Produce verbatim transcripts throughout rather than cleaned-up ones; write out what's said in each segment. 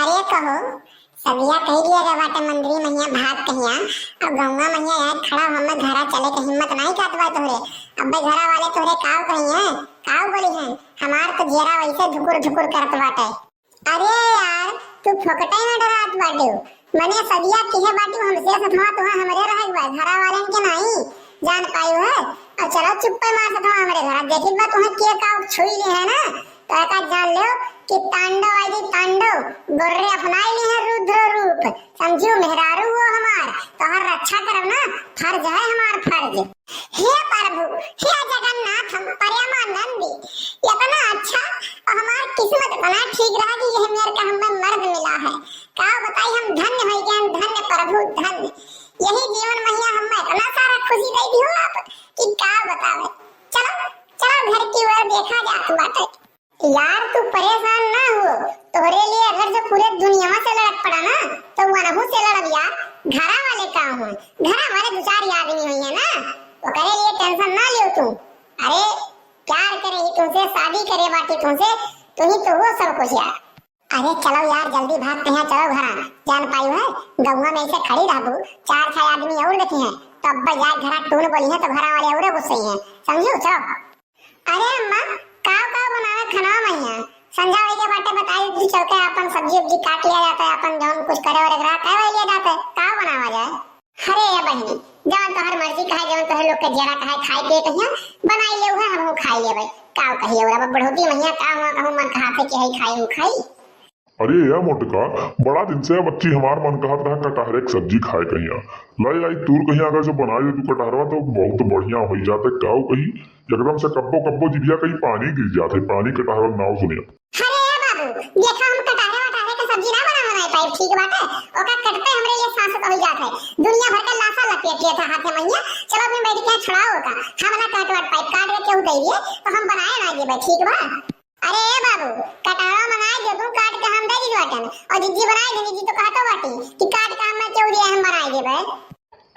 अरे कहो, सदिया कहि दिया गवा बाटे मंदिरी महिया भाग कहिया, अब गौवा महिया यार खड़ा हमें घरा चले के हिम्मत नाहीं करत बा तोहरे। अब्बे घरा वाले तोहरे काव कहिया, काव बोली हैं, हमार तो जियरा वैसे धुकुर धुकुर करत बाटे। अरे यार, तू फोकटे में डरात बाटे, मने सदिया किहे बाटी हमसे सथवा तुहा हमरे रहे बा, घरा वालन के नाहीं जान पायु है। अब चलो चुप्पे मार सथवा हमरे घरा, देखित बा तुहा के काव छुई ले है ना, तो एका जान लेव कि तांडव आई जी तांडव, गोर्रे अपनाई ली है रुद्र रूप। समझियो मेहरारू हो हमार, तोहर रक्षा करब ना फर्ज है हमार फर्ज। हे प्रभु, हे जगन्नाथ, हम प्रेमानंद, इतना अच्छा और हमार किस्मत इतना ठीक रहा कि यह मेर का हमें मर्द मिला है। का बताई हम धन्य हो गए, धन्य प्रभु धन्य। यही जीवन महिया हमें इतना सारा खुशी दे दी हो आप कि का बतावे। चलो, चलो घर की ओर देखा जात बाटे। यार, तू परेशान ना हो, तोहरे लिए अगर जो पूरे दुनिया से लड़क पड़ा ना, तो वनहू से लड़ब यार। घरा वाले का हुआ, घरा वाले दो चार आदमी हुई है ना, ओकरे लिए tension ना लियो तू। अरे, प्यार करे ही तुमसे, शादी करे बाटे तुमसे, तू ही तो हो सब कुछ यार। अरे चलो यार, जल्दी भाग के यहाँ चलो घरा, जान पायु है, गौवा में ऐसे खड़ी रहबू, चार छह आदमी और देखी हैं, तो अब जाए घरा टून बोली है, तो घरा वाले और गुस्से हैं, समझू? चलो। अरे अम्मा, काव काव बनावे खाना महिया? संझा होई के बाटे, बताई तू चल के आपन सब्जी उब्जी काट लिया जाता है, आपन जौन कुछ करे और एकरा कह लिया जाता है, काव बनावा जाए? अरे ए बहिनी, जौन तोहर मर्जी कहे, जौन तोहर लोग के जरा कहे खाए पिए कहिया, बनाई ले उहे हमहू खाई लेबै। काव कही और अब बुढ़ौती महिया का हुआ कहूँ मन कहा थे कि हई खाई हूँ खाई। अरे ए मोटका, बड़ा दिन से बच्ची हमार मन कहत रहा कटहरे के सब्जी खाए कहिया। लाई आई तूर कहिया अगर जो बनाए दे तू कटहरवा तो बहुत बढ़िया होई जाते। काव कही एकदम से कब्बो कब्बो जिभिया कहीं पानी गिर जाते, पानी कटहरवा नाव सुनिया। अरे ए बाबू, देखा हम कटहरे वटहरे के सब्जी ना बनावे नहीं पाई, ठीक बाटे? ओका कटते हमरे लिए सांसत होई जात है। दुनिया भर के लाशा लपेट लिया था हाथे महिया। चलो अभी बैठ के छुड़ाओ ओका। हम ना काट वाट पाई, काट के केहू दे दिए तो हम बनाए ना देबे, ठीक बा? अरे ए बाबू, कटहरा मंगाए दे तू, काट के हम दे दी बाटन। और जिज्जी बनाए दे, जिज्जी तो कहतो बाटी कि काट के हम केहू दिए हम बनाए देबे।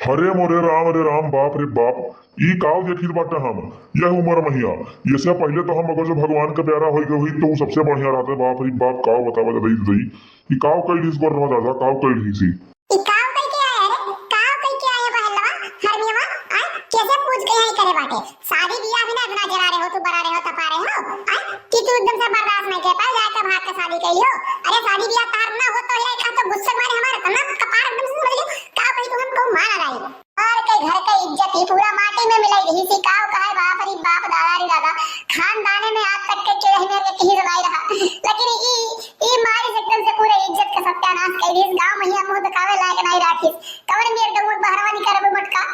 हरे मोरे राम रे राम, बाप रे बाप, ई काव देखित बाटे हम, यह उमर महिया। ये से पहिले तो हम अगर जो भगवान के प्यारा होई गए हुई तो ऊ सबसे बढ़िया रहते। बाप रे बाप, काव बतावा दई दई, ई काव कइलीस गोर रहा दादा, काव कइलीस ई। ई काव कई के आए रे, काव कई के आए बहलवा, हरमियवा, आ कैसे पूछ के यही करे बाटे? शादी बियाह भी ना इतना जरा रहे हो, तू बड़ा रहे हो, तपा रहे हो, आ कि तू एकदम से बर्दाश्त नहीं कर पाए, जाके भाग के शादी कर लियो। अरे शादी बियाह तार ना हो तो ये का तो गुस्से मारे हमारे इतना कपार एकदम से समझ लियो, काव कई तू हमको मार आई। और के घर के इज्जत ही पूरा माटी में मिलाई रही थी। काव कहे बाप रे बाप, दादा रे दादा, खानदाने में आज तक के केहू मेरे के कहीं जमाई रहा, लेकिन ई, ई मारी से एकदम से पूरे इज्जत का सत्यानाश कर दी। गांव में ही मुंह दिखावे लायक नहीं रखी। कवन मेर के मुंह बहरवा निकलबे मटका।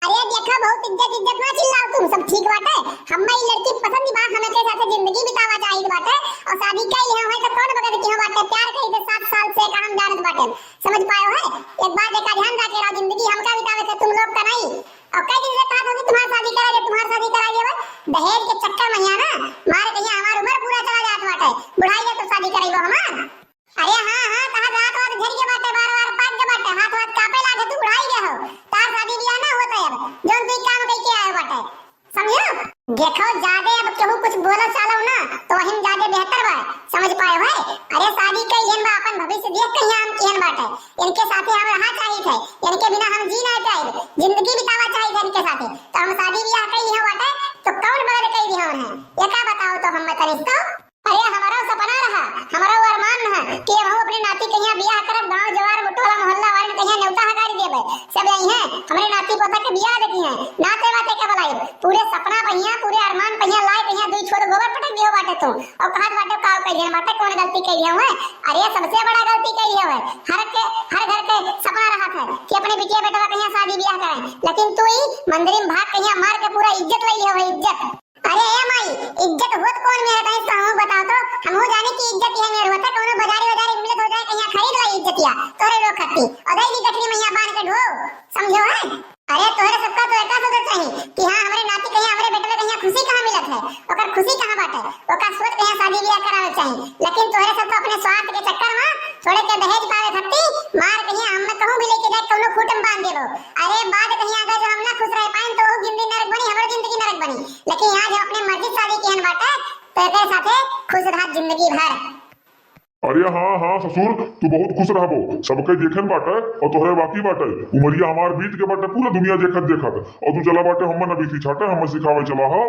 अरे देखा, बहुत इज्जत इज्जत ना चिल्लाओ तुम, सब ठीक बाटे। हम्मे ई लड़की पसंद बा, हमें के साथे जिंदगी बितावा चाहिए बाटे। और शादी कई है, है तो कौन बगैर के बाटे, प्यार कई दे सात साल से का हम जानत बाटे। समझ पायो है? एक बात एका ध्यान रखे रहो, जिंदगी हमका बितावे के, तुम लोग का नहीं। और कई दिन से कहा था कि तुम्हार शादी करा दे, तुम्हार शादी करा दे, बस दहेज के चक्कर में यहाँ ना मारे कहीं हमार उम्र पूरा चला जात बाटे, बुढ़ाई में तो शादी कराई वो हमार। अरे हाँ हाँ, कहा जात वात झर के बाटे, बार बार पाक के बाटे, हाथ वाथ कापे लागे, तू बुढ़ाई गए हो, तार शादी बियाह ना होता है अब, जौन तू काम कई के आए बाटे। समझो? देखो, जादे अब केहू कुछ बोला चालो ना, तो वही जादे बेहतर बा। समझ पाए हो? अरे, शादी कइहन बा, अपन भविष्य देख के यहाँ हम किहन बाटे। इनके साथे हम रहा चाहिए थे, इनके बिना हम जी ना पाए, जिंदगी बितावा चाहिए थे इनके साथे। तो हम शादी ब्याह कइहन बाटे, तो कौन बगल कई दिया है? ये का बताओ तो हम तनिक तो? अरे, हमारा सपना रहा, हमारा वो अरमान रहा कि हम अपने नाती कहिया बियाह करब, गांव जवार टोला मोहल्ला वाले कहिया न्योता हकारी देबे, सब आई हैं, हमरे नाती पोता के बियाह देखी हैं, नाते वाते के बुलाई, पूरे सपना पहिया, पूरे अरमान पहिया लाए कहिया दुई छोड़ गोबर पटक दियो बाटे तू, और कहा बाटे का कह दिया बाटे, कौन गलती कह दिया हुआ? अरे, सबसे बड़ा गलती कह दिया हुआ, हर के, हर घर के सपना रहा था कि अपने बिटिया बेटवा कहिया शादी बियाह करें, लेकिन तू ही मंदिर में भाग कहिया मार के पूरा इज्जत ले लिया हुआ, इज्जत। अरे ए माई, इज्जत होत कौन मेरे कहीं से हमहू बताओ तो, हमहू जाने की इज्जत यह मेरे होता, कौनो बाजारी बाजारी मिलत हो जाए, कहीं खरीद लाई इज्जतिया, तोरे लोग खत्ती, और दे दी गठरी मैया बांध के ढो, समझो है? अरे तोहरे सबका तो एका सोचत चाही कि हाँ, हमरे नाती कहीं, हमरे बेटवे कहीं खुशी कहाँ मिलत है, ओकर खुशी कहाँ बाटे, ओका सोच कहीं शादी ब्याह करावे चाही, लेकिन तोहरे सब तो अपने स्वार्थ के चक्कर में थोड़े के दहेज पावे खत्ती मार कहीं हम कहूँ भी लेके जाए, कौनो खूंटे में बांध देबो। अरे बाद कहीं अगर जो हम ना खुश रह पाए तो वो जिंदगी नरक बनी, हमरो जिंदगी नरक बनी। लेकिन आज हम अपने मर्जी से शादी किहन बाटे, तो एकरे साथे खुश रहा जिंदगी भर। अरे ए हाँ, हाँ ससुर, तू बहुत खुश रहबो। सबके देखेन बाटे अउर तोहरे बाकी बाटे। उमरिया हमार बीत के बाटे, पूरा दुनिया देखत देखत। अउर तू चला बाटे हम्मे नबीसी छाटे, हम्मे सिखावे चला हो।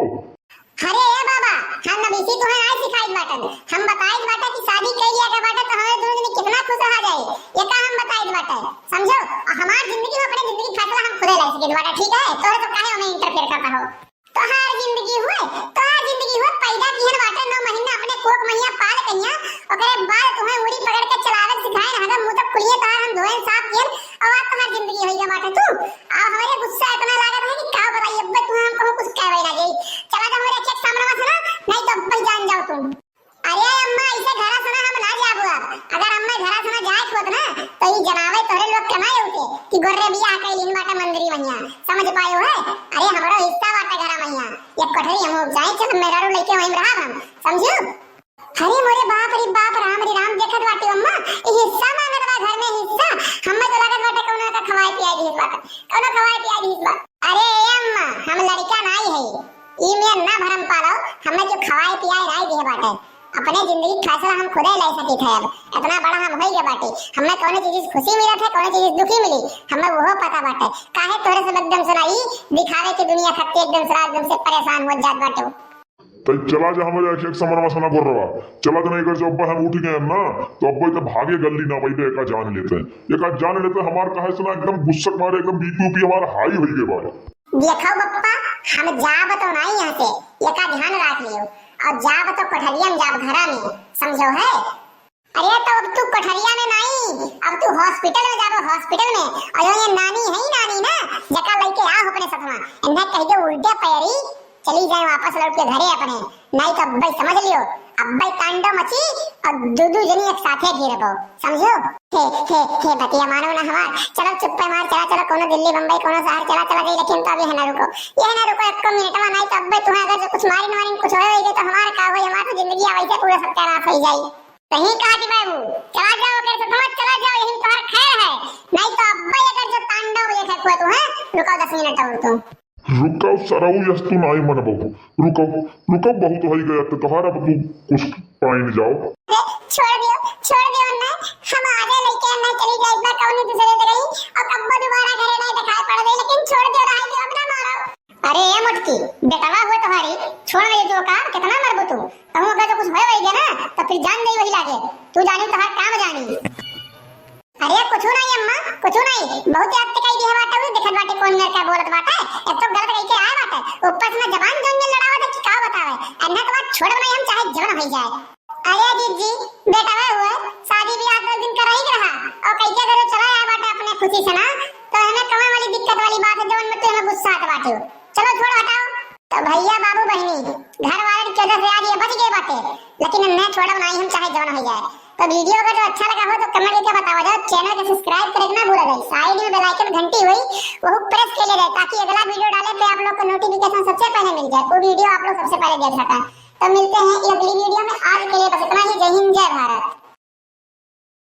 अरे ए बाबा, हम नबीसी तोहे नाहीं सिखाइत बाटन। हम बताइत बाटे कि शादी कइ लिया के बाटे तो हमरे दुनो जने कितना खुश रहा जाए। ये का हम बताइत बाटे, समझो? अउर हमार जिंदगी में अपने जिंदगी फैसला हम खुदे ले सकित बाटे, ठीक है? तोहरे सब काहे ओमे interfere करता हो? तोहार जिंदगी हुए, तोहार जिंदगी हुए, पैदा किहन बाटे नौ महीना अपने कोख मइया पाल कहिया, ओकरे बाद तोहे उड़ी पकड़ के चलावे सिखाए रहन, मुंह तक कुलिये तोहार हम धोएन साफ किहन, अउर आज तोहार जिंदगी होइगा बाटे तू। अब हमरे गुस्सा इतना लागत है कि का बताई, अब्बे तू हम कहूँ कुछ कहवे ना जाई। चला जा हमरे एक एक सामने से ना, नहीं तो अब्बे जान जाओ तुम। अरे अम्मा, ऐसे घरा से ना हम ना जाबो अब। अगर अम्मा घरा से ना जाए होत ना, तो ई जनावे तोहरे लोग के ना होते कि गोर्रे बियाह कइलिन बाटे मंदिरी मइया, समझ पायो है? अरे हमरो हिस्सा बाटे घरा मइया, एक कोठरी हम जाए, चल मेहरारू लइके वहीं रहब हम, समझू? अरे मोरे बाप रे बाप, राम रे राम, देखत बाटी अम्मा, ई हिस्सा मांगत बा घर में हिस्सा। हम्मे तो लागत बाटे कउनो का खवाए पियाए दिहिस बाटे, कउनो खवाए पियाए दिहिस बा। अरे ए अम्मा, हम लड़िका नाई है, ई में ना भरम पालो, हम्मे जो खवाए पियाए नाई दिहे बाटे। अपने जिंदगी के फैसला हम खुदे ले सकित है। अब इतना बड़ा हम होई गए बाटी, हम्मे कउनो चीज से खुशी मिलत है, कउनो चीज से दुखी मिली, हम्मे वो पता बाटे। काहे तोहरे सब एकदम से ना ई दिखावे की दुनिया खातिर एकदम से, एकदम से परेशान हो जात बाटे। तई चला जा हमरे एक, एक समरवा सना गोर्रवा। चला जा, नहीं कर जो अब्बे हम उठ गए ना, तो अब्बे तो भागे गल्ली ना पाइबे, एका जान लेते। एका जान लेते, हमार काहे से ना एकदम गुस्सा के मारे एकदम BP ऊपी हमार high होई गए बाटे। देखो बप्पा, हम जाब तो नाई यहाँ से, एका ध्यान राख लियो। अउर जाब तो कोठरिया में जाब, घरा में, समझो है? अरे तो अब तू कोठरिया में नाई, अब तू hospital में जाबो, hospital में। अउर ये नानी है ही नानी ना, जका लइके आओ अपने सथवा, इन्हें कह दो उल्टे पैरी चली जाए वापस लौट के घरे अपने, नाई तो अब्बे समझ लियो, अब्बे कांडो मची अउर दू दू जनी एक साथे गिरबो, समझो? हे, हे, हे बतिया मानो ना हमार, चलो चुप्पे मार, चला, चलो कउनो दिल्ली, बम्बई, कउनो शहर चला, चला जाई, लेकिन तो अभी है ना रुको, ये है ना रुको, एक मिनटवा, नाई तो अब्बे तुम्हें अगर जो कुछ मारिन वारिन कुछ होए होइगे तो हमार का होई, हमार तो जिंदगी अब ऐसे पूरा सत्यानाश होई जाई। सही कहा जी बाबू, चला जाओ, अगर से समझ चला जाओ, यही तोहर खैर है, नाई तो अब्बे अगर जो तांडव देखे कोई तो है, रुको दस मिनट अउर तू। रुको सरऊ, यस तू नाई मनबहू, रुको, रुको, बहुत होई गया तो तोहर, अब तू कुछ पाइन जाओ। ए, छोड़ दियो, छोड़ दियो ना, हम आगे लइके ना चली जाए, इतना कउनो दूसरे जगह ही, अउर कब्बो दोबारा घरे नहीं दिखाई पड़ गई, लेकिन छोड़ दियो, रहाई दियो, अब ना मारो। अरे ए मोटकी, बेटवा हुए तोहारी, छोड़ दे तू का, कितना मरबो तू? कहूँ अगर तो कुछ होए वही ना, तो फिर जान जाई वही लागे। तू जानी तोहार काम जानी। अरे कुछ नहीं अम्मा, कुछ नहीं, बहुत याद कई दिया बाटे, देखत बाटे कौन मेरे का बोलत बाटे। एक तो गलत कह के आए बाटे, ऊपर से ना जबान जौन जौन लड़ावत है कि का बतावे। अन्ना के बाद छोड़ब नहीं हम, चाहे जवन होई जाए। अरे जीजी, बेटवा हुए, शादी ब्याह दो दिन का रही रहा, और कह के अगर वो चला आया बाटे अपने खुशी से ना, तो हमें कमे वाली दिक्कत वाली बात है, जवन में तू हमें गुस्सा आता बाटे। चलो छोड़ो, हटाओ। तो भैया, बाबू, बहिनी, घर वालन के वजह से आज ये बच गए बाटे, लेकिन इन्हें छोड़ब नाई हम, चाहे जवन हो जाए। तो video अगर जो अच्छा लगा हो तो comment करके बतावा जाओ, channel के subscribe करे के ना भूला जाए, side में bell icon घंटी हुई, वो press के लिए रहे, ताकि अगला video डाले पे आप लोग को notification सबसे पहले मिल जाए, वो video आप लोग सबसे पहले देख सकें। तो मिलते हैं अगली video में, आज के लिए बस इतना ही। जय हिंद, जय भारत।